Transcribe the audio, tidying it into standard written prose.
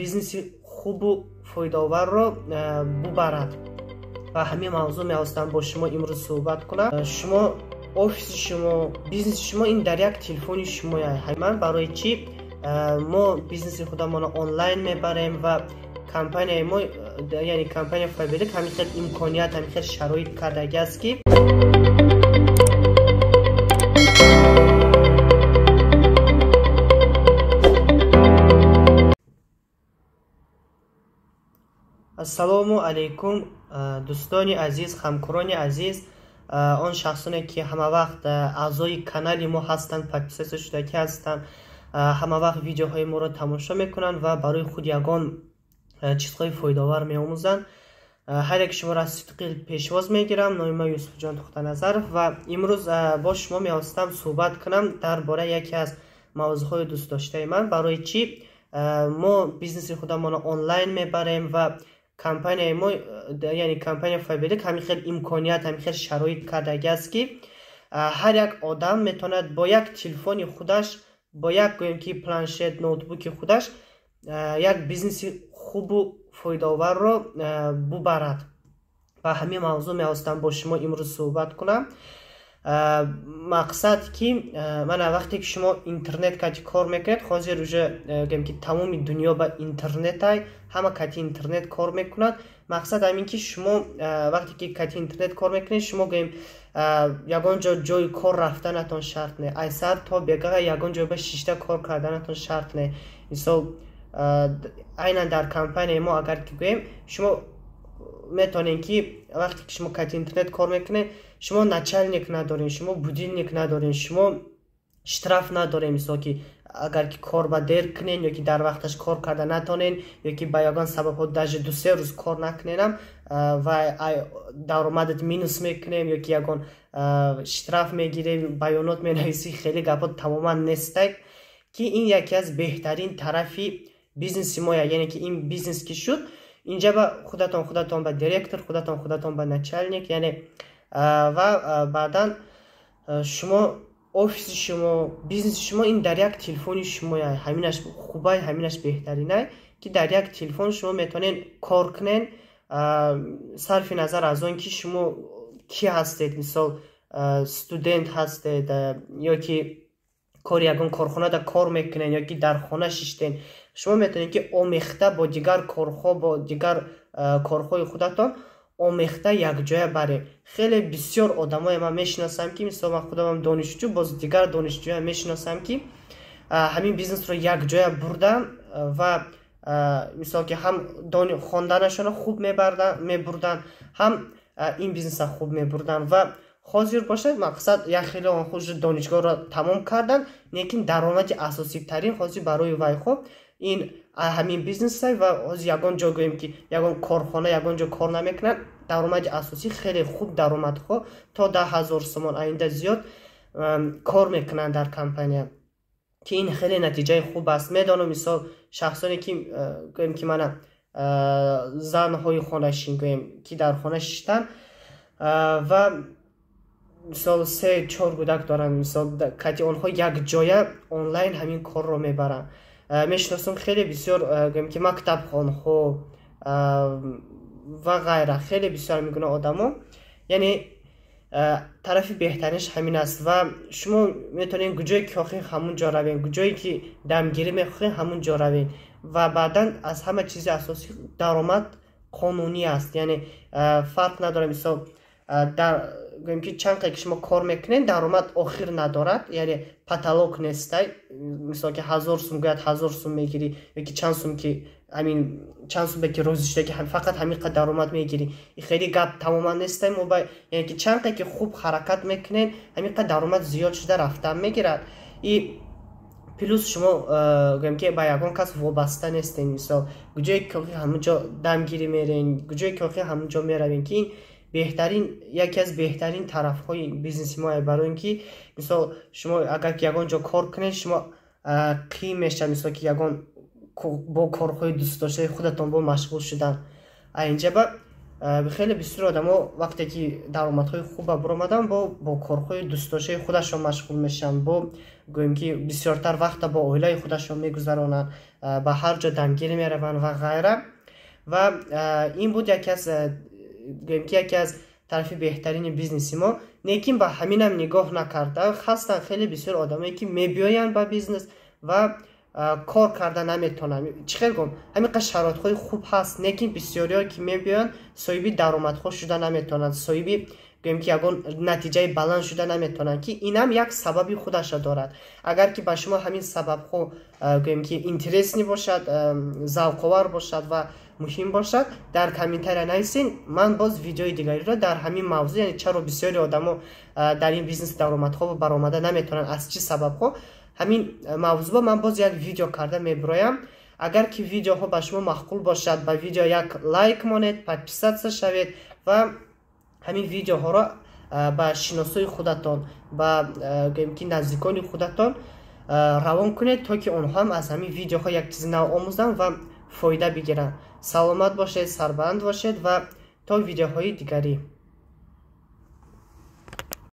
Бизнеси хубу фоидаоварро бубарад. Ва ҳамин мавзӯъ мехостам бо шумо имрӯз суҳбат кунам. Шумо офиси шумо, бизнеси шумо ин дар як телефони шумоя. Ман барои чӣ мо бизнеси худамонро онлайн мебарем ва компанияи мо, яъне компания Фаберлик, ҳамин хел имконият, ҳамин хел шароит кардаги аст, ки ассалому алайкум, дӯстони азиз, ҳамкорони азиз, он шахсоне ки ҳамавақт аъзои канали мо ҳастанд, подписаться шудагӣ ҳастанд, ҳамавақт видеоҳои моро тамошо мекунанд ва барои худ ягон чизҳои фоидаовар меомӯзанд. Ҳар яки шуморо аз сидқи пешвоз мегирам. Номи ман Юсуфҷон Тухтаназаров ва имрӯз бо шумо мехостам суҳбат кунам дар бораи яке аз мавзӯъҳои дӯстдоштаи ман. Барои чӣ мо бизнеси худамонро онлайн мебарем ва компанияи мо, яъне компания Фаберлик, ҳамин хел имконият, ҳамин хел шароит кардаги аст, ки ҳар як одам метавонад бо як телефони худаш, бо як, гӯем ки, планшет, ноутбуки худаш як бизнеси хубу фоидаоварро бубарад. Ва ҳамин мавзӯъ мехостам бо шумо имрӯз суҳбат кунам. Мақсад ки мана вақте ки шумо интернет кати кор мекунед, ҳозир уже, гӯем ки, тамоми дунё ба интернетай, ҳама кати интернет кор мекунад. Мақсад ҳамин ки шумо вақте ки кати интернет кор мекунед, шумо, гӯем, ягон ҷо ҷои кор рафтанатон шарт не, ай сар то бегаҳ ягон ҷой ба шишта кор карданатон шарт не. Мисол, айнан дар компанияи мо агар ки гӯем, шумо метавонед ки вақте ки шумо кати интернет кор мекунед, шумо начальник надоред, шумо будильник надоред, шумо штраф надоред. Мисол ки агар ки кор ба дер кунед ё ки дар вақташ кор карда натонед ё ки ба ягон сабабҳо даже 2-се рӯз кор накунедам ва даромадат минус мекунем ё ки ягон штраф мегирем, баёнот менависӣ, хеле гапҳо тамоман нестак, ки ин яке аз беҳтарин тарафи бизнеси моя. Яъне ки ин бизнес ки шуд, инҷа ба худатон худатон ба директор, худатон худатон ба начальник, яъне ва баъдан шумо офиси шумо, бизнеси шумо ин дар як телефони шумоя. Ҳаминаш хубай, ҳаминаш беҳтаринай, ки дар як телефон шумо метавонед кор кунед, сарфи назар аз он ки шумо кӣ ҳастед. Мисол, студент ҳастед ё ки кори ягон корхонада кор мекунед ё ки дар хона шиштед, шумо метавонед ки омехта бо дигар корҳо, бо дигар корҳои худатон омехта якҷоя баред. Хеле бисёр одамое ман мешиносам, ки мисол ман худамам донишҷӯ, боз дигар донишҷӯям мешиносам, ки ҳамин бизнесро якҷоя бурдан ва мисол ки ҳам хонданашонро хуб мебурданд, ҳам ин бизнесро хуб мебурданд. Ва ҳозир бошад, мақсад, як хеле онҳо уже донишгоҳро тамом карданд, лекин даромади асоситарин ҳозир барои вайҳо ин ҳамин бизнесай. Ва ҳозир ягон ҷо, гӯем ки, ягон корхона, ягон ҷо кор намекунанд. Даромади асосӣ, хеле хуб даромадҳо, то 10 000 сомон оинда зиёд кор мекунанд дар компания, ки ин хеле натиҷаи хуб аст. Медонам, мисол, шахсоне ки, гӯем ки, мана занҳои хонашин, гӯем ки, дар хона шиштанд ва мисол се чор кӯдак доранд, мисол кати онҳо якҷоя онлайн ҳамин корро мебаранд. Мешиносам хеле бисёр, гӯем ки, мактабхонҳо ва ғайра, хеле бисёр мегуна одамо. Яъне тарафи беҳтаринаш ҳамин аст. Ва шумо метавонед куҷое ки хоҳед, ҳамун ҷо равед, куҷое ки дамгирӣ мехоҳед, ҳамун ҷо равед. Ва баъдан аз ҳама чизи асосӣ даромад қонунӣ аст, яъне фарқ надорад. Мисол, дар, гӯем ки, чанд қадр ки шумо кор мекунед, даромад охир надорад, яъне потолок нестай. Мисол ки 1000 сум гӯяд, 1000 сум мегирӣ ё ки чанд сум ки ҳамин чанд сум ки розӣ шуда ки фақат ҳамин қадр даромад мегирӣ, хеле гап тамоман нестай. Яъне ки чанд қадр ки хуб ҳаракат мекунед, ҳамин қадр даромад зиёд шуда рафтан мегирад. И плюс шумо, гӯем ки, ба ягон кас вобаста нестед. Мисол, куҷое ки хоҳӣ, ҳамун ҷо дамгирӣ мерен, куҷое ки хоҳӣ, ҳамун ҷо меравем, ки ин беҳтарин, яке аз беҳтарин тарафҳои бизнеси мо. Барои ин ки мисол шумо агар ки ягон ҷо кор кунед, шумо қиин мешавад, мисол ки, ягон бо корҳои дӯстдоштаи худатон бо машғул шудан. А инҷа ба Хеле бисёр одамо, вақте ки даромадҳои хуба баромаданд, бо корҳои дӯстдоштаи худашон машғул мешаванд, бо гӯем ки бисёртар вақта бо оилаи худашон мегузаронанд, ба ҳар ҷо дамгирӣ мераванд ва ғайра. Ва ин буд яке аз, гӯем ки, яке аз тарафи беҳтарини бизнеси мо. Лекин ба ҳаминам нигоҳ накарда, ҳастанд хеле бисёр одамое, ки мебиёянд ба бизнес ва кор карда наметавонанд. Чӣ хел гум, ҳамин қадр шароитҳои хуб ҳаст, лекин бисёриҳо, ки мебиёянд, соҳиби даромадҳо шуда наметавонанд, соҳиби, гӯем ки, ягон натиҷаи баланд шуда наметавонанд, ки инам як сабаби худаша дорад. Агар ки ба шумо ҳамин сабабҳо, гӯем ки, интересный бошад, завқовар бошад ва муҳим бошад, дар комментария нависен. Ман боз видеои дигариро дар ҳамин мавзӯъ, яъне чаро бисёри одамо дар ин бизнес даромадҳо баромада наметавонанд, аз чӣ сабабҳо, ҳамин мавзӯъ ман боз як видео карда мебироям. Агар ки видеоҳо ба шумо маъқул бошад, ба видео як лайк монед, подписаться шавед ва ҳамин видеоҳоро ба шиносои худатон, ба, гӯем ки, наздикони худатон равон кунед, то ки онҳо ҳам аз ҳамин видеоҳо як чизи нав омӯзанд ва фоида бигиранд. Саломат бошед, сарбаланд бошед ва то видеоҳои дигарӣ.